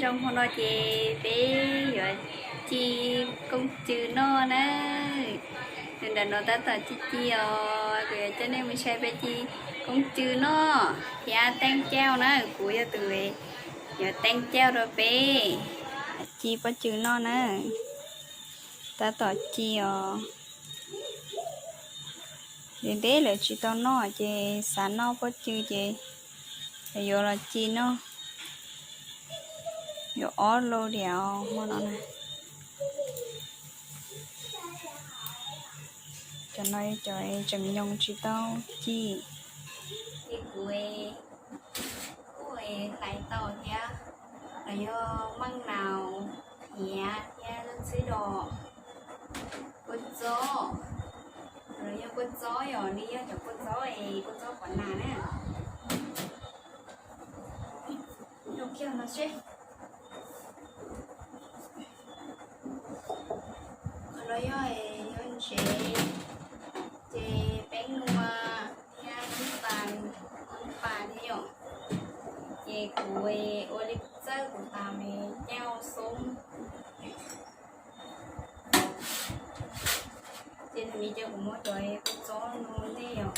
Zoo, hmo no ces peb yuav ci koob cw noj na. Tus nram no tab tom ci ci os, kuv yuav coj nej mus saib peb ci koob cw noj thiab teeb cauj na. Kuv yog tus yuav teeb cauj rau peb ci pob cw noj na. Tab tom ci os. Ntev ntev lawm tsis tau noj ces xav noj pob cw ces yuav los ci noj. Yuav ob lub diam hmo no na. Cov no cov tseem nyoos tsis tau ci. Ces kuv kuj hlais tau thiab. Los yog maj naus, hiav thiab lub txwb dos, kua txob. Los yog kua txob, yog li yog cov kua txob es kua txob pov nas na. Rau kiag no seb. Qhov no yog, yog ntsev, ces peeb nua thiab nab pas, nab pas thiab yom. Ces kuv ua li txawj kuv tas me nyuam xoob. Ces thaum me ces kuv muab cov kua txob no ntej yom,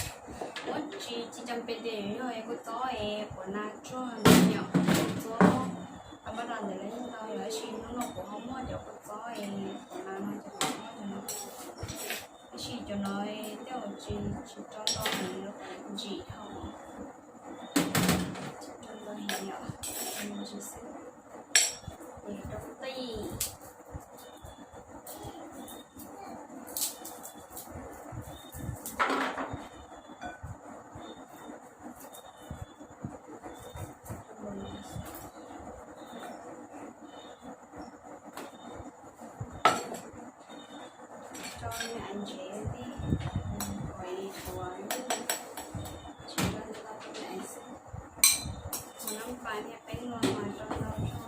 muab tsis, tsis cas pes tias yuav yog kua txob es pov nas tsuag no yom, kua txob a npaj no ntawd los yeej tau yom, tab sis hnub no kuv ho muab cov kua txob es pov nas no ces kuv muab cov no. Tab sis cov no tej zaum tsis, tsis tau ntau heev, ntsim dhau, tsis tau ntau heev yom, ntsim xwb. Ces rau tij. Tso me ntsev tij, ua ib puas, tsis tau ntau xwb. Mus nab pas thiab peeb nua mas tso ntau tso.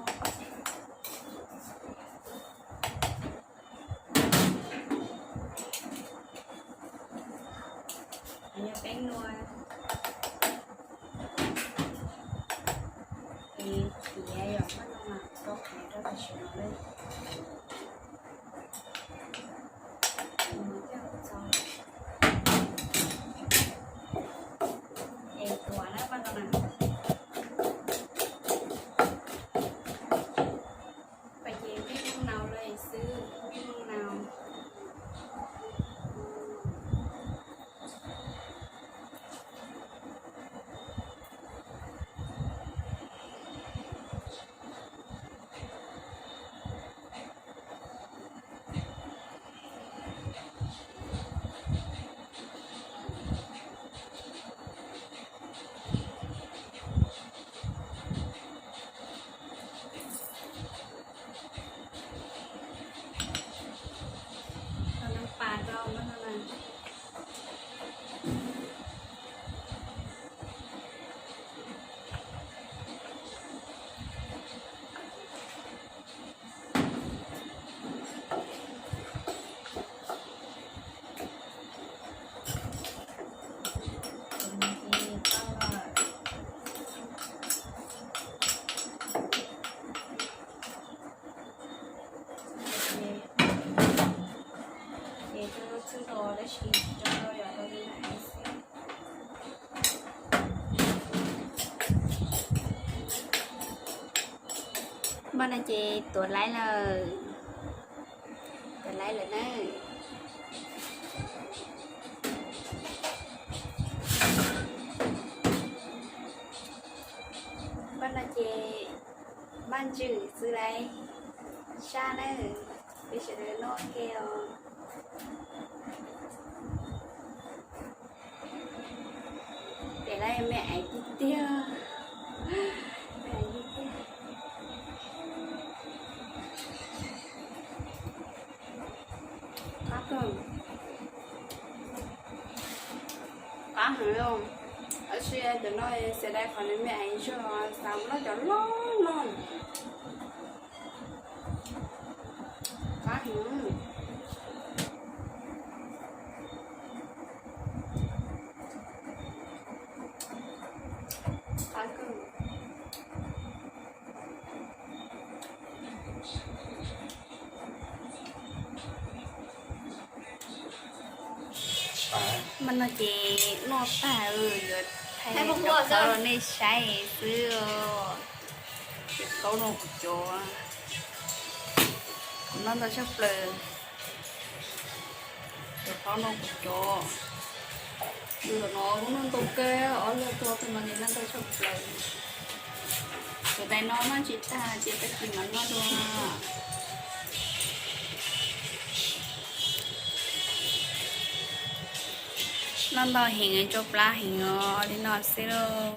Yog peeb nua es tiav yom, maj no mas rau qhov rau tam sim no lawm. Es tuav na, maj no na. Pas ces mej mooj naus lawm xwb, mej mooj naus. Tau nab pas rau maj no na. Ces txhwb los tab sis tso rau yom, rau li na xwb. Npaj no ces tuav laib lawm, tuav laib lawm na. Npaj no ces npaj ntswm xwb lauj, sab na, peb sawv daws noj ke os. Pem lawv me aiv tiag tiag, me aiv tiag tiag. Qab kawg, qab heev li. Tab sis cov no xav dai qhov nws me aiv zog, xav noj cov loj loj. Qab heev. Qab kawg. Mas no ces noj tag, yuav thaij cov qhaub rau nej saib xwb. Cov qhaub no kuv cov, kuv noj ntau tshaj plaws. Cov qhaub no kuv cov, tus no kuj noj ntau kawg, ob lub tua tus no ces noj ntau tshaj plaws. Tus tais no noj tsis tag ces tag kis mam noj dua. Noj ntau heev, tsau plab heev os, li no xwb lauj.